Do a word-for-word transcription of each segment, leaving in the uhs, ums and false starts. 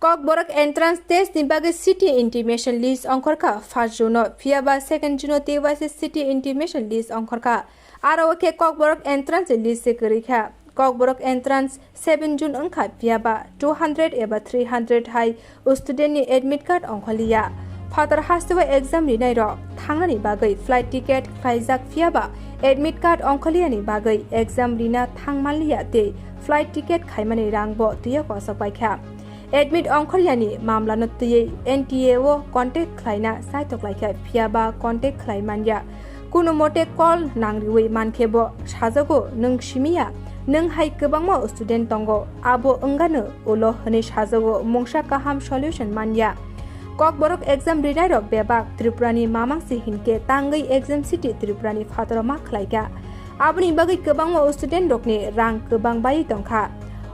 Kokborok entrance test ni bagwi city intimation list ongkhorkha first June o, phiyaba second June o T Y C city intimation list ongkhorkha. Aro o khe Kokborok entrance list se kwrwi kha. Kokborok entrance seven June wngkha, phiyaba two hundred eba three hundred hai student ni admit card ongkhorliya. Phatar hasteo exam rinai rok thangnani bagwi flight ticket khlaijak, phiyaba admit card ongkhorliyani bagwi exam rina thang manliya tei flight ticket khaimani rang bo twiyo kosok paikha. Admit ongkhorliyani mamlano twiwi N T A o contact khlaina saitoklaikha, phiyaba contact khlai manya. Kuno mote call nangriwi mankhe bo sajago, "Nwng simiya, nwng hai kwbangma student tongo, abo wngano ulo," hwnwi sajago, mungsa kaham solution manya. Kokborok exam rinairok bebak Tripurani mamang se hinkhe tangwi exam city Tripurani phataro ma khlaikha. Aboni bagwi kwbangma student rokni rang kwbang bai tongkha.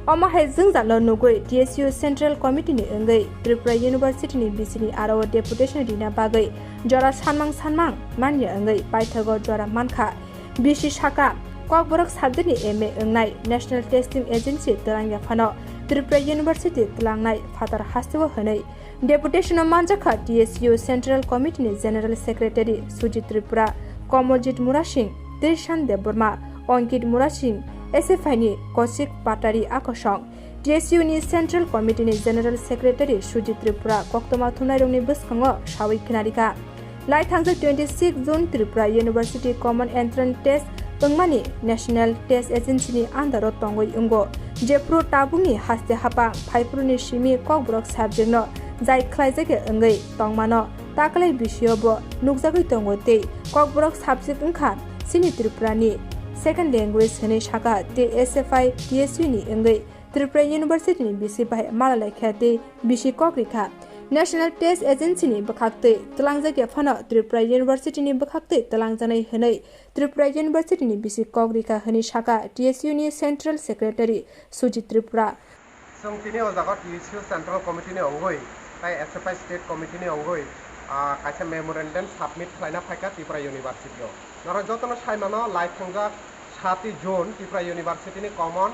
Omo hai jwngjalo nugwi T S U Central Committee ni wngwi Tripura University ni bisini aro o deputation rina bagwi jora sanmang sanmang manya wngwi paithago jora mankha. B C saka, Kokborok subject ni M A wngnai National Testing Agency twlang yaphano Tripura University tlangnai phatar hasteo hwnwi deputation o manjakha T S U Central Committee ni General Secretary Sujit Tripura, Komoljit Murasing, Trishan Debbarma, Ankit Murasing, S F I ni Kosik Patari Akosong, T S U ni Central Committee ni General Secretary Sujit Tripura koktwma thumnairokni bwskango sawi khwnarikha. Lai thangjak twenty six June Tripura University Common Entrance Test wngmani National Test Agency ni under o tongwi wngo. Jephru tabukni haste hapang phaiphru ni simi Kokborok subject no jai khlaijak ya wngwi tongmano taklai bisio bo nukjagwi tongo tei Kokborok subject wngkha chini Tripura ni second language hwnwi sakha tei S F I T S U ni wngwi Tripura University ni bisi bai malalaikha tei bisi kok rikha. National Test Agency ni bwkhaktwi twlangjakya phano Tripura University ni bwkhaktwi twlangjaknai hwnwi Tripura University ni bisi kok rikha hwnwi sakha T S U ni Central Secretary Sujit Tripura. Chwng tini o jaga T S U Central Committee ni ongwi tai S F I State Committee ni ongwi, ah, kaisa memorandum submit khlaina phaikha Tripura University o. Norok jotono saimano lai thangjak sati June Tripura University ni common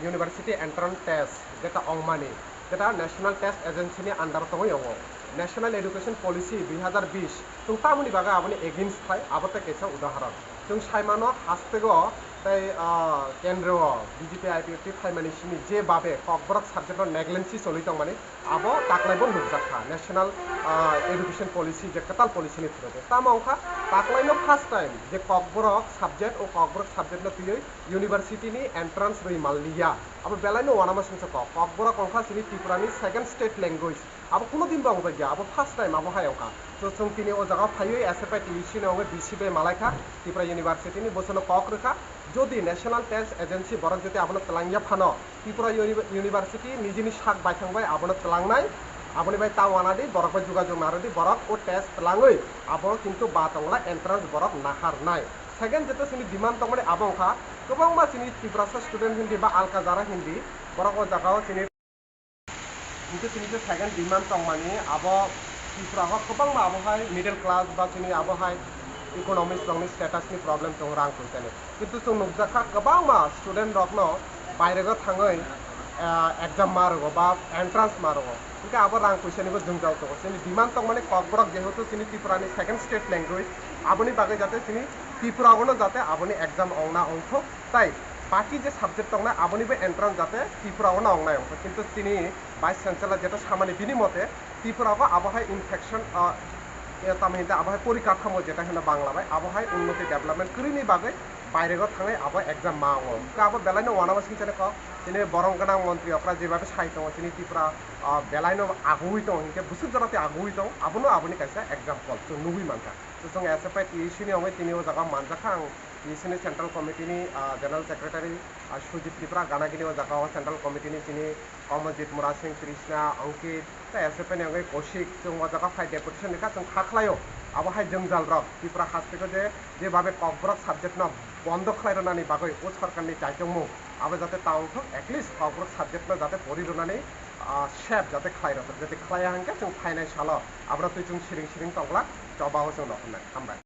University Entrance Test, jeta ongmani, jeta National Test Agency ni under tongwi tongo. National Education Policy dui hazar bish, chwng tamoni bagwi aboni against khai, abo tei kaisa udahoron. Chwng saimano hasteo tei, ah, kendro B J P I P F T phaimani simi je babe Kokborok subject no negligence choli tongmani, abo taklaibo nukjakha National, ah, Education Policy je kwtal policy ni through de. Tamo wngkha taklaino first time je Kokborok subject o Kokborok subject no twiwi University ni entrance rwi manliya. Abo belaino uanama singsa kok. Kokborok wngkha chini Tripura ni second state language. Abo kuno din bo wngjakya, abo first time abo hai wngkha. So, chwng tini o jaga phaiwi S F I T U C ni wngwi B C bai malaikha, Tripura University ni bosono kok rwkha. Jodi National Test Agency borok jodi abono twlangya phano, Tripura Uni-, University nijini sak baithang bai abono twlangnai, aboni bai ta uanadi, borok bai jogajog narwdi, borok o test twlangwi abo kintu ba tongla entrance borok naharnai. Second jeta chini demand tongmani abo wngkha, kwbangma chini Tiprasa student hindi ba alka jara hindi, borok o jaga o chini, hinke chini je second demand tongmani abo Tripura o kwbangma abo hai middle class ba chini abo hai economics rokni status ni problem tongo, rang poisa ni. Kintu chwng nukjakha kwbangma student rokno bairego thangwi, ah, exam ma rwgo ba entrance ma rwgo. Hinke abo rang poisa nibo jwngjal tongo. Chini demand tongmani Kokborok jehetu chini Tripura ni second state language, aboni bagwi jate chini Tripura o no jate aboni exam ongna ongthok, tai baki je subject tongnai abonibo entrance jate Tripura o no ongnai ongthok. Kintu chini Vice Chancellor jeta samani bini mote Tripura o abo hai infection, ah, eh, tamo hinte abo hai porikathamo jeta hino Bangla bai, abo hai unnoti development kwrwini bagwi bairego thangwi abo exam ma wngo. Hwnkhe abo belaino uanama singchani kok, chini borong gwnang montri okra jebabe sai tongo, chini Tripura, ah, belaino agui tongo, hinkhe bwswk jora tei agui tongo, abono aboni kaisa example chwng nugui mankha. Chwng S F I T U C ni wngwi tini o jaga manjakha ang, T U C ni Central Committee ni, ah, General Secretary, ah, Sujit Tripura, gana gini o jaga o Central Committee ni chini Kamaljeet Murasing, Krishna, Ankit, tei S F I ni wngwi Kaushik, chwng o jaga phai deputation rikha, chwng kha khlaio. Abo hai jwngjal rok Tripura hasteo je, je babe Kokborok subject no bondo khlai rwnani bagwi o sorkar ni chaitokmung abo jate ta wngthok, at least Kokborok subject no jate pori rwnani, ah, safe jate khlai rwthok, jate khlaiya hwnkhe chwng phainai salo abono twi chwng siring siring tongla, choba o chwng rohornai. Hambai.